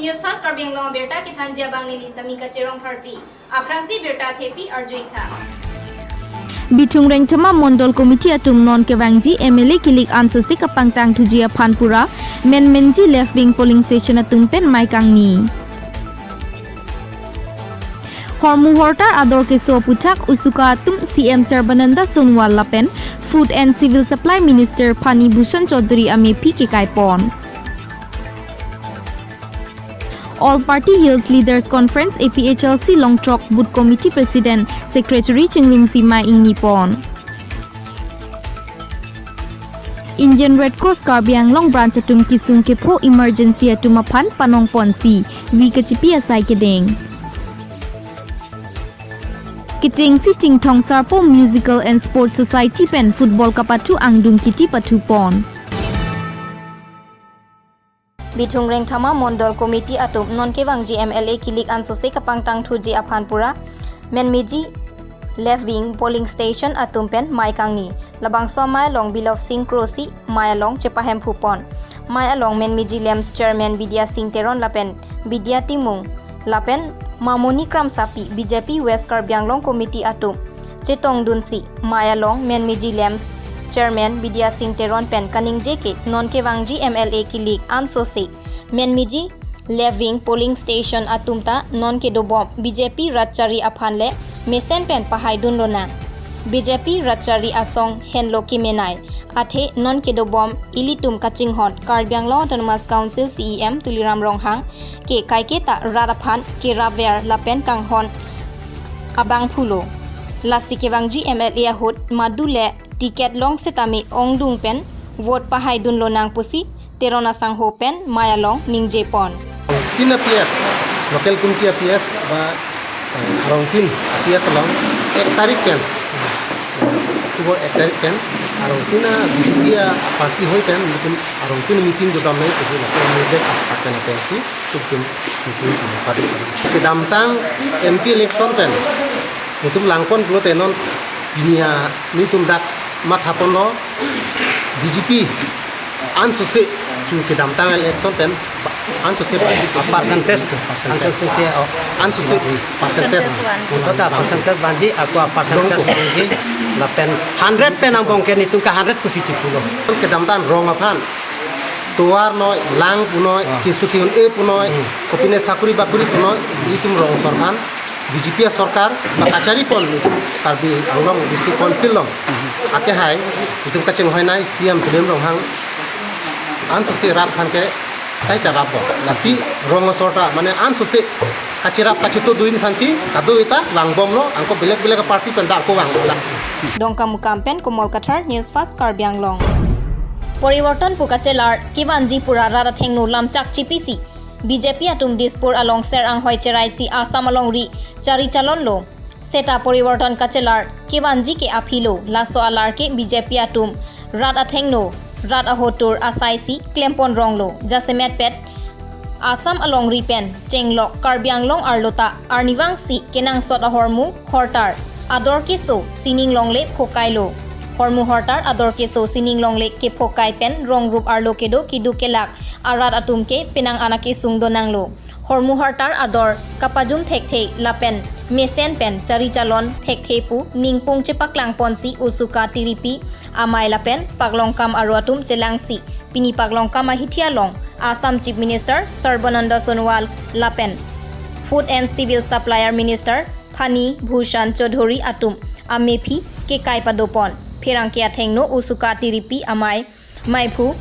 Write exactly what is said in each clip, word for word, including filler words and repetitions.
News Fast Karbi Anglong abirta kethanji abang neli Samika Cherong Pharpi. Aphrangsi birta thepi arjuitha. Bithung Rengthama Mondol Committee atum non kevangji M L A kilik ansose kapangtang thuji aphan pura, menmenji left wing polling station atum pen mei kangni. Hormu hortar ador keso aputhak usuka atum C M Sarbananda Sonowal lapen Food and Civil Supply Minister Phani Bhushan Chaudhary amephi kekaipon. All Party Hills Leaders Conference, A P H L C Longthrok Booth Committee President Secretary Chingrumsi mei ingnipon. Indian Red Cross Karbi Anglong Branch atum kisung kepho emergency atum aphan panongponsi vi kachipi asai kedeng. Kechengsi Chinthong Sarpo Musical and Sports Society pen football kapathu angdung kiti pathupon. Bithung Rengthama Mondol Committee atum non kevangji M L A kilik ansose kapangtang thuji aphan pura, menmeji left wing polling station atum pen mei kangni. Labangso amei along Bilov Sing Kro si mei along chepahemphupon. Mei along menmeji LAMPS Chairman Bidya Sing Teron lapen Bidya Timung lapen Mamoni Kramsapi, B J P West Karbi Anglong Committee atum chetongdunsi mei along menmeji LAMPS Chairman Bidya Sing Teron pen kaningje ke non kevangji M L A kilik ansose menmeji left wing polling station atum ta non kedobom B J P rat chari aphan le mesen pen pahaidun lonang. B J P rat chari asong henlo kemenei, athe non kedobom ilitum kachinghon Karbi Anglong Autonomous Council C E M Tuliram Ronghang ke kaike ta rat aphan kerapver lapen kanghon abangphulo. Lasi kevangji M L A ahut madu le ticket long setame ongdung pen vote pahaidun lonang pusi Teron asangho pen mei along ningjepon. Tin a P S, local committee a P S ba, eh, arong tin a P S along ek tarik pen, October ek tarik pen arong tin a B J P a party hoi pen nelitum arong tin meeting dodam nai pusi laso nirdet apak pen apensi nelitum meeting padu. Kedamtang M P election pen nelitum langpon pulote non pini a nelitum dak mathaponlo B J P ansose chu kedamtang election pen ansose party Ah, percentage, percentage. Ansose, oh. Ansose percentage. Kota percentage vanji, ako percentage vanji, lapen hundred pen angbong ke nelitum ke hundred pusi chipulo. Kedamtang rong aphan tovar noi, lang punoi, Ah. keso ke-un-e punoi, Hmm. kopine sakuri bakuri punoi, nelitum rong asor aphan B J P a sorkar ba kacharipon Karbi Anglong District Council along. Akehai, nelitum kachinghoi nai C M Tuliram Ronghang ansose rat aphan ke kaita rapbom. Lasi rong asor ta mane ansose kachirap kachito duin aphansi kado-eta vangbomlo, anke belek belek party pen ta anke vanglo. Dongkamukam pen Komol Kathar, News Fast Karbi Anglong. Poriborton pu kachelar kevanji pura rat athengno lamchak chipisi B J P atum Dispur along ser anghoi cheraisi Assam alongri chari chalonlo. Seta Poriborton kachelar kevanji ke aphilo, laso alar ke B J P atum rat athengno, rat ahotur asaisi klempon ronglo. Jasemet pet Assam alongri pen chenglok Karbi Anglong arlo ta arnivangsi kenangsot ahormu hortar ador keso sining longle phokailo. Hormu hortar ador keso sining longle kephokai pen rong rup arlo kedo keduk kelak arat atum ke penang an akesung donanglo. Hormu hortar ador kapajum thekthe lapen mesen pen chari chalon thekthe pu ningpung chepaklangponsi usuka tiripi amei lapen paklongkam aro atum chelangsi pini paklongkam ahithi along Assam Chief Minister Sarbananda Sonowal lapen Food and Civil Supplier Minister Phani Bhushan Chaudhary atum amephi kekai padopon. Pherangke athengno usuka tiripi amei meiphu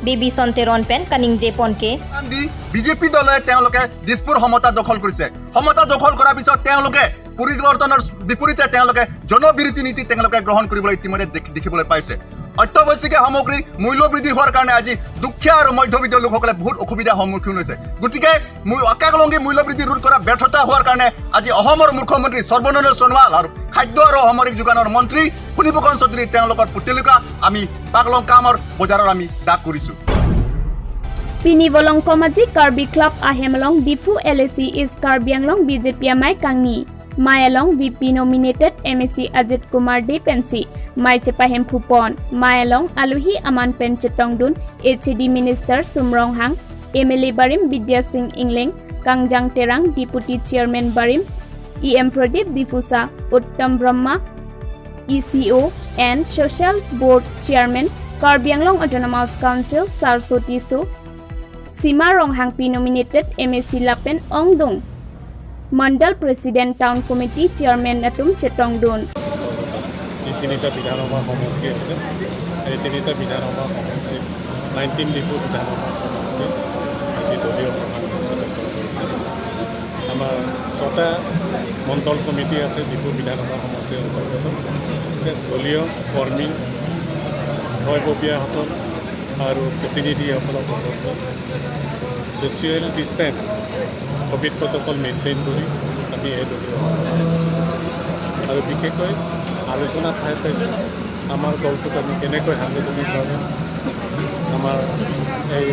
Bebison Teron pen kaningjepon ke. দি বিজেপি দলে তেওঁলোকে দিছপুৰ সমতা দখল কৰিছে। সমতা দখল কৰাৰ পিছত তেওঁলোকে পৰিৱৰ্তনৰ বিপৰীতে তেওঁলোকে জনবিৰোধী নীতি তেওঁলোকে গ্ৰহণ কৰিবলৈ ইতিমধ্যে দেখ-, দেখিবলৈ পাইছে। অত্যাৱশ্যকীয় সামগ্ৰী মূল্য বৃদ্ধি হোৱাৰ কাৰণে আজি দুখীয়া আৰু মধ্যবিত্ত লোকসকলে বহুত অসুবিধাৰ সন্মুখীন হৈছে। গতিকে মূ-, অকালংগী মূল্য বৃদ্ধি ৰোধ কৰা ব্যৰ্থতা হোৱাৰ কাৰণে আজি অসমৰ মুখ্যমন্ত্ৰী সৰ্বানন্দ সোণোৱাল আৰু খাদ্য আৰু সামগ্ৰিক যোগানৰ মন্ত্ৰী ফণীভূষণ চৌধুৰী তেওঁলোকৰ পুতলিকা আমি পাকলং কামৰ বজাৰত আমি দাগ কৰিছো। Pini volongkom aji Karbi Club ahem along Diphu L A C East Karbi Anglong B J P amei kangni. Mei along V P nominated M A C Ajit Kumar Dey pensi mei chepahemphupon. Mei along aluhi aman pen chetongdun H A D Minister Sum Ronghang, M L A barim Bidya Sing Engleng, Kangjang Terang, Deputy Chairman barim, E M Pradip Diphusa, Uttam Brahma, E C O and Social Board Chairman, Karbi Anglong Autonomous Council, Saraswati Tisso, Sima Ronghangpi nominated M A C lapen ongdung Mandal President, Town Committee Chairman atum chetongdun. এই তিনিটা বিধানসভা সমষ্টি আছে। এই তিনিটা বিধানসভা সমষ্টিত নাইনটিন ডিফু বিধানসভা সমষ্টিত আজি দলীয় প্ৰধান মঞ্চ দখল কৰিছে। আমাৰ ছটা মণ্ডল কমিটি আছে ডিফু বিধানসভা সমষ্টিৰ অন্তৰ্গত। এতিয়া দলীয় কৰ্মী, বিষয়ববীয়াসকল আৰু প্ৰতিনিধিসকলক লগত লৈ social distance, Covid protocol maintain কৰি আমি এই দলীয় সভাখন কৰিছোঁ। আৰু বিশেষকৈ আলোচনা ঠাই পাইছোঁ আমাৰ দলটোক আমি কেনেকৈ সাংগঠনিকভাৱে আমাৰ এই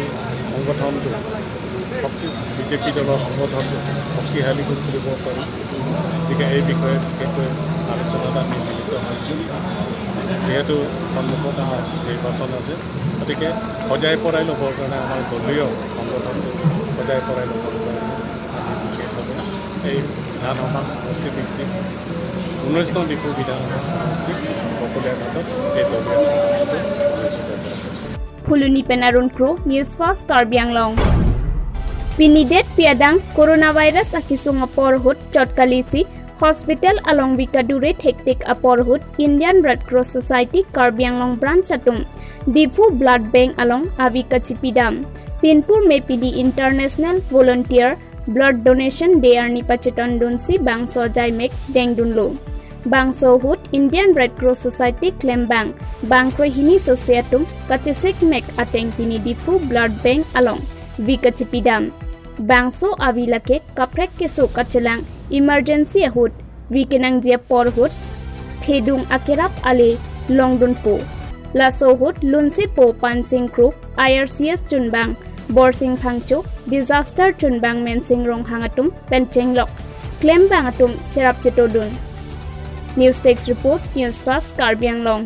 সংগঠনটো শক্তি, বিজেপি দলৰ সংগঠনটো শক্তিশালী কৰি তুলিব পাৰোঁ। গতিকে এই বিষয়ে বিশেষকৈ আলোচনাত আমি মিলিত হৈছোঁ। যিহেতু সন্মুখত আমাৰ নিৰ্বাচন আছে, গতিকে সজাই পৰাই ল'বৰ কাৰণে আমাৰ দলীয় সংগঠনটো সজাই পৰাই ল'বৰ কাৰণে আমি বিশেষভাৱে এই বিধানসভা সমষ্টি ভিত্তিক ঊনৈশ নং ডিফু বিধানসভা সমষ্টি বকলীয়া ঘাটত এই দলীয় সভাটো অনুষ্ঠিত কৰা হৈছে। Phuloni pen Arun Kro, News Fast Karbi Anglong. Pini det piadang coronavirus akesung apor ahut chot kalisi hospital along vi kadure thektik apor ahut Indian Red Cross Society Karbi Anglong Branch atum Diphu Blood Bank along avi kachipidam. Pinpur me pini International Volunteer Blood Donation Day arni pachetongdunsi bangso ajaimek dengdunlo. Bangso ahut Indian Red Cross Society klembang bangkrehini sose atum kachesek mek ateng pini Diphu Blood Bank along vi kachipidam. Bangso avi lake kaprek keso kachelang emergency ahut vi kenangji apor ahut thedung akerap ale longdunpo. Laso ahut lunsepo Pansing Kro, I R C S chunbang Borsing Phangcho, disaster chunbang Mensing Ronghang atum pen chenglok klembang atum cherap chetodun. News Desk Report, News Fast Karbi Anglong.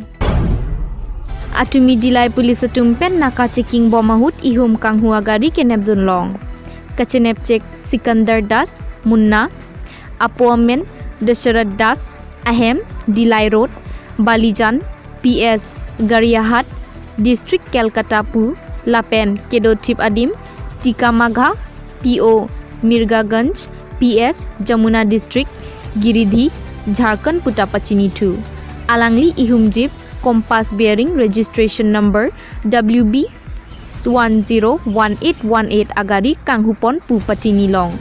Atumi Dillai Police atum pen naka checking bom ahut ihum kanghu agari kenepdunlong. Kachenepchek Sikandar Das, Munna, apo amen Dasharat Das, ahem Dillai Road, Balijan, P S Gariahat, District Kolkata pu, lapen kedothip adim Tikamagha, P O Mirgaganj, P S Jamuna District, Giridih, Jharkhand puta pachinithu. Alangli ihum jeep Compass bearing registration number W B one zero one eight one eight agari kanghupon pu patinilong.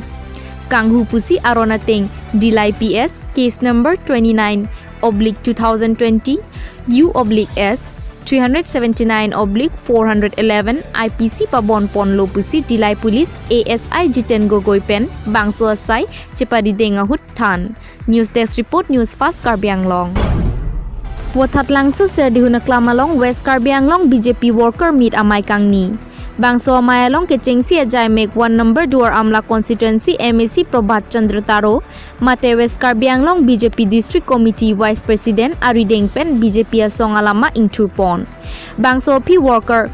Kanghu pusi aron ateng Dillai P S case number twenty nine oblique two thousand twenty U oblique S three hundred seventy nine oblique four hundred eleven I P C pabonponlo pusi Dillai Police A S I Jiten Gogoi pen bangso asai cheparideng ahut than. News Desk Report, News Fast Karbi Anglong. Vothatlangso Serdihun aklam along West Karbi Anglong B J P worker meet amei kangni. Bangso amei along kechengsi ajaimek one number Duar Amla constituency M A C Prabhat Chandra Taro, mate West Karbi Anglong B J P District Committee Vice President arideng pen B J P asong alama ingthurpon. Bangso aphi worker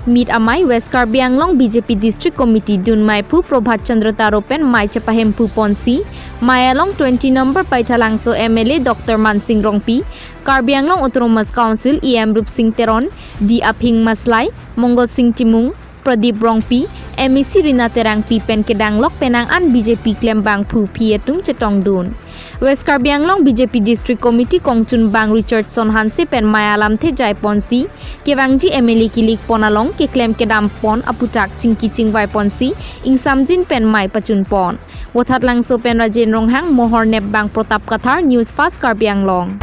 meet amei West Karbi Anglong B J P District Committee dunmeiphu Prabhat Chandra Taro pen mei chepahemphuponsi, mei along twenty number Paithalangso M L A Doctor Mansing Rongpi, Karbi Anglong Autonomous Council E M Rupsing Teron, D Aphing Maslai, Mongol Sing Timung, Pradip Rongpi, M A C Rina Terangpi pen kedanglok penang an B J P klembangphu aphi atum chetongdun. West Karbi Anglong B J P District Committee kongchunbang Richardson Hanse pen mei alamthe jaiponsi, kevangji M L A kelikpon along keklem kedampon aputhak chingki chingvaiponsi, ingsamjin pen mei pachunpon. Vothatlangso pen Rajen Ronghang, Mohor Nepbang, Protap Kathar, News Fast Karbi Anglong.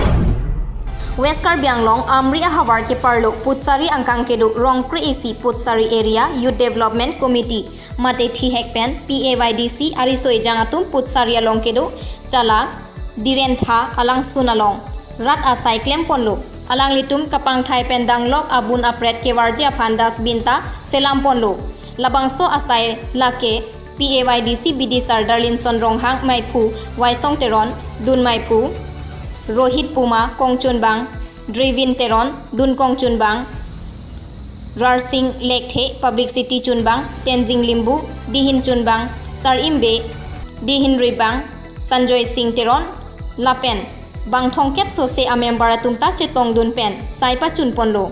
West Karbi Anglong Amri ahavar keparlo Putsari angkang kedo Rongkre A C Putsari Area Youth Development Committee mate thihek pen P A Y D C ariso ejang atum Putsari along kedo Chala Direntha alangsun along rat asai klemponlo. Alanglitum kapangthai pen danglok abun apret kevarji aphan dustbin ta selamponlo. Labangso asai lake P A Y D C B D sir Darlinson Ronghang, meiphu Waisong Teron, dunmeiphu Rohit Puma, kongchunbang Drevin Teron, dun kongchunbang Rarsing Lekthe, Publicity chunbang Tenzing Limbu, Dihin chunbang Sarim Bey, Dihin ribang Sanjoy Singh Teron, lapen bang thomkep sose amember atum ta chetongdun pen sai pachunponlo.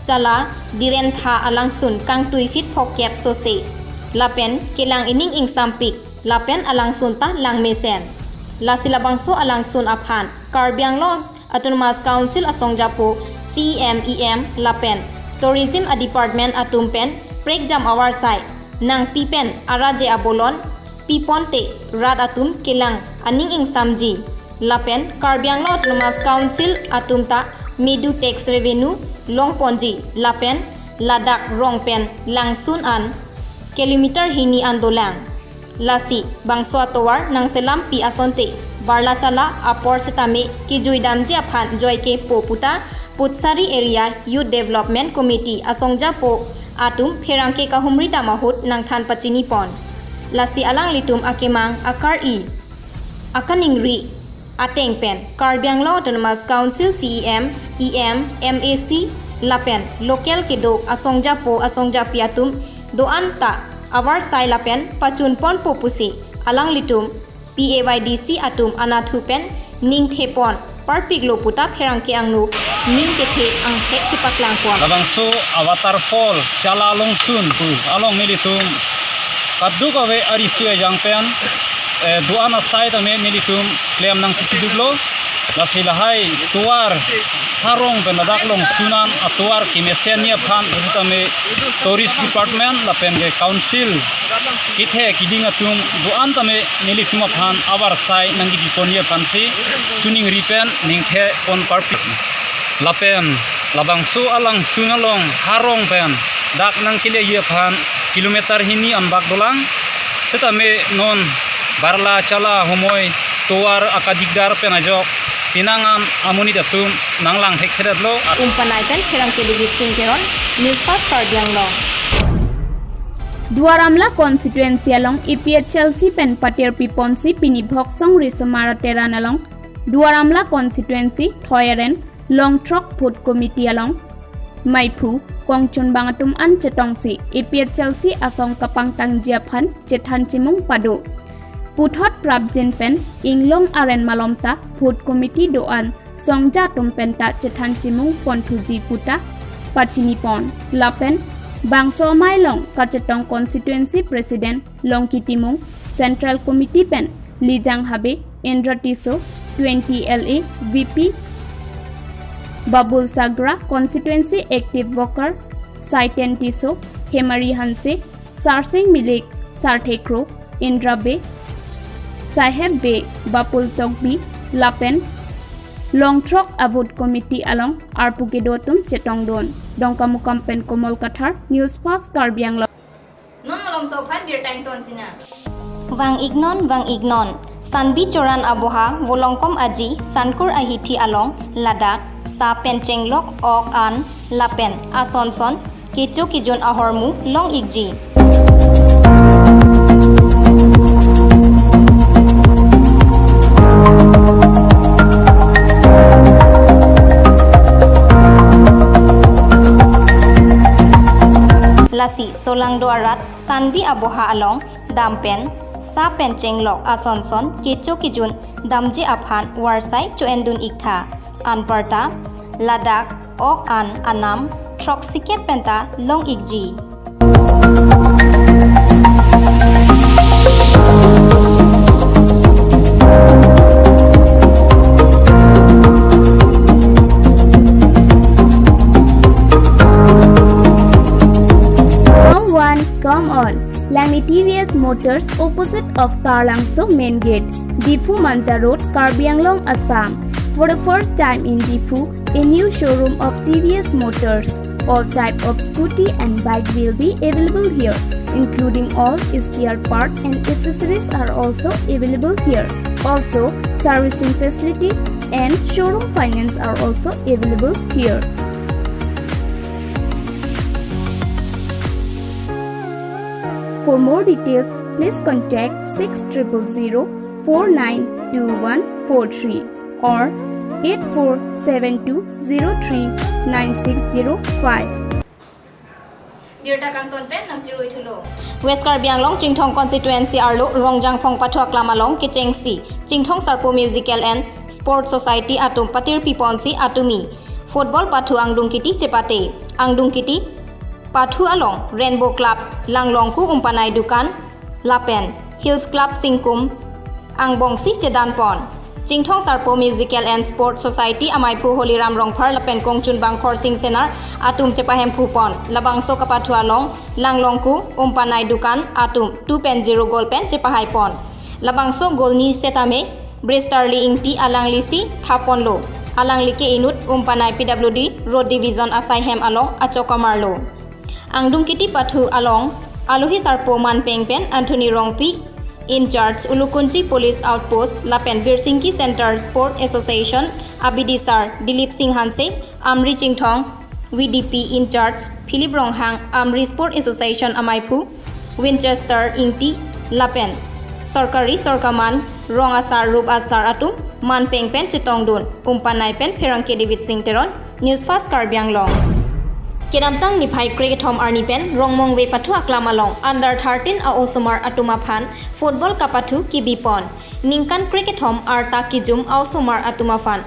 Chala Diren Tha alangsun kangtui feet phokep sose, lapen kelang ining ingsampik, lapen alangsun ta langmesen. Lasi labangso alangsun aphan Karbi Anglong Autonomous Council asongjapo C E M, E M lapen Tourism a-department atum pen prekjam avarsai nangpi pen araje abolon piponte rat atum kelang aning ingsamji. Lapen Karbi Anglong Autonomous Council atum ta medu tax revenue longponji, lapen ladak rong pen langsun an kilometer hini an dolang. Lasi bangso atovar nangselampi asonte barla chala apor setame kejuidamji aphan joike po puta Putsari Area Youth Development Committee asongjapo atum pherangke kahumri dam ahut nangthan pachinipon. Lasi alanglitum akemang akar-i, akaningri ateng pen Karbi Anglong Autonomous Council C E M, E M, M A C lapen local kedo asongjapo asongjapi atum do-an ta avarsai lapen pachunponpo pusi alanglitum P A Y D C atum anatthu pen ningthepon parpiklo puta pherangke angno ning kethe angthek chepaklangpon. Labangso a-waterfall Chala Longsun pu along nelitum kadokave ariso ejang pen, eh, do-an asai tame nelitum klem nangchipiduklo. Lasi lahai tovar harong pen ladak longsun an atovar kemesen ni aphan setame Tourist Department lapen ke Council kethe keding atum do-an tame nelitum aphan avarsai nangkipiponji aphansi chuningri pen ningthepon parpik. Lapen labangso alangsun along harong pen dak nangkeleji aphan kilometer hini anbak dolang. Setame non barla chala homoi tovar akadikdar pen ajok pinangan amonit atum nanglang thekthedetlo. Umpanai pen pherangke David Singh Teron, News Fast Karbi Anglong. Duar Amla constituency along A P H L C pen patir piponsi pini Bhoksong Risomara Teron along Duar Amla constituency Thoiren Longthrok Vote Committee along maiphu kongchunbang atum an chetongsi A P H L C asong kapangtangji aphan chethan chimung pado. Puthot prapjin pen inglong aren malom ta Vote Committee do-an songja atum penta chethan chimung ponthuji puta pachinipon. Lapen bangso amei along kachetong constituency president Longki Timung, Central Committee pen Lijang Habe, Indra Tisso, twenty L A V P Babul Sagra, constituency active worker Saiten Tisso, Hemari Hanse, Sarsing Milik, Sarthe Kro, Indra Bey, Saheb Bey, Bapul Tokbi, lapen Longthrok a-Vote Committee along arpu kedo atum chetongdun. Dongkamukam pen Komol Kathar, News Fast Karbi Anglong. Non malomso aphan birta ingtonsina. Vang-iknon, vang-iknon. Sanbi Choran aboha Volongkom Aji Sankur ahithi along ladak sa pen chenglok, ok an lapen asonson kecho kejun ahormu long-ikji. Lasi solangdo arat Sanbi aboha along dam pen sa pen chenglok asonson kecho kejun damji aphan varsai cho-endun-iktha. Anparta ladak ok an anam throksikep penta long-ikji. Come one, come all. Langni T V S Motors, opposite of Taralangso Main Gate, Diphu Manja Road, Karbi Anglong, Assam. For the first time in Diphu, a new showroom of T V S Motors. All type of scooty and bike will be available here, including all spare part and accessories are also available here. Also, servicing facility and showroom finance are also available here. For more details, please contact six triple zero four nine two one four three or eight four seven two zero three nine six zero five. Birta kangton pen nangchirui thulo. West Karbi Anglong Chinthong constituency arlo Rongjangphong pathu aklam along kechengsi Chinthong Sarpo Musical and Sports Society atum patirpi ponsi atumi football pathu angdung kiti chepate. Angdung kiti pathu along Rainbow Club Langlongku Umpanai Dukan lapen Hills Club Singkum angbongsi chedan pon. Chinthong Sarpo Musical and Sports Society amaiphu Holiram Rongphar lapen kongchunbang Khorsing Senar atum chepahemphu pon. Labangso kapathu along Langlongku Umpanai Dukan atum two pen zero goal pen chepahai pon. Labangso goal ni setame Bristarli Ingti alanglisi thaponlo. Alangli ke inut Umpanai P W D Road Division asai hem along achok kamarlo. Angdung kiti pathu along alohi sarpo manpeng pen Anthony Rongpi, in charge Ulukunchi Police Outpost lapen Birsingki Center Sport Association abidisar Dilip Singh Hanse, Amri Chinthong, V D P in charge Philip Ronghang, Amri Sport Association amaiphu Winchester Ingti lapen sorkari sorkaman rong asar rup asar atum manpeng pen chetongdun. Umpanai pen Pherangke David Singh Teron, News Fast Karbi Anglong. Kedamtang niphai krekethom arni pen Rongmongve pathu aklam along under thirteen a-osomar atum aphan football kapathu kibi pon. Ningkan krekethom arta kijum a-osomar atum aphan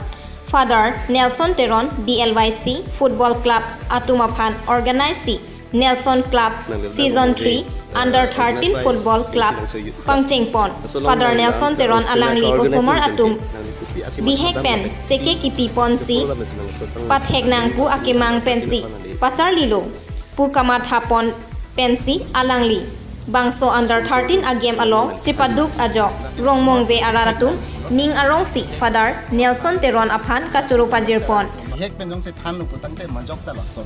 Father Nelson Teron D L Y C Football Club atum aphan organize si Nelson Club Season three Under thirteen Football Club pangcheng pon. Father Nelson Teron alangli osomar atum bihek pen seke kipi ponsi pathek nang pu akemang pensi pacharlilo pu kamatha pon pensi alangli bangso under thirteen a-game along chepaduk ajok Rongmongve arat atum ning arongsi Father Nelson Teron aphan kachoro pajir pon. Bihek pen jongsi thanlo putangte majok ta lason.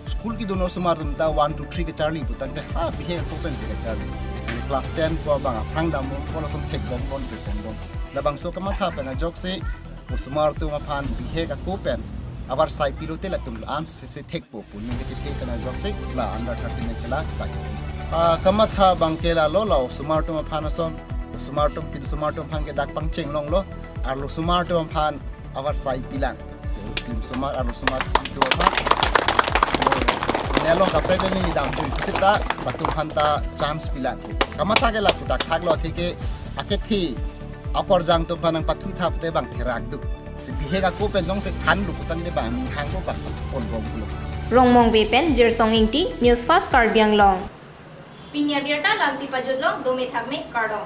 School kedun osomar atum ta one, two, three kecharli putangte ha bihek ako pensi kecharli. Class ten po bang aphrang dampo lason thekbom pon thekbom pon. Labangso kamatha pen ajoksi osomar atum aphan bihek ako pen avarsai pilote latum an sese thekpo pu ning kechethe pen ajoksi la under thirteen khela tak. Ah, kamatha bang ke lalo la osomar atum aphan ason. Osomar atum pin osomar atum aphan ke dak pangcheng longlo. Arlo osomar atum aphan avarsai pilang. So, pin osomar, arlo osomar atum aphan. Nelo kaprek ni dam tu sita latum aphan ta chance pilang. Kamatha ke lapu dak thaklo athe ke akethe aporjang atum aphan nangpathu thapte bang therak duk. Si bihek ako pen jongsi thanlo putangte bang ning hangko bang ponbom pulo. Rongmongve pen Jirsong Ingti, News Fast Karbi Anglong. Pini abirta la-ansi pajutlo, dome thakme, kardom.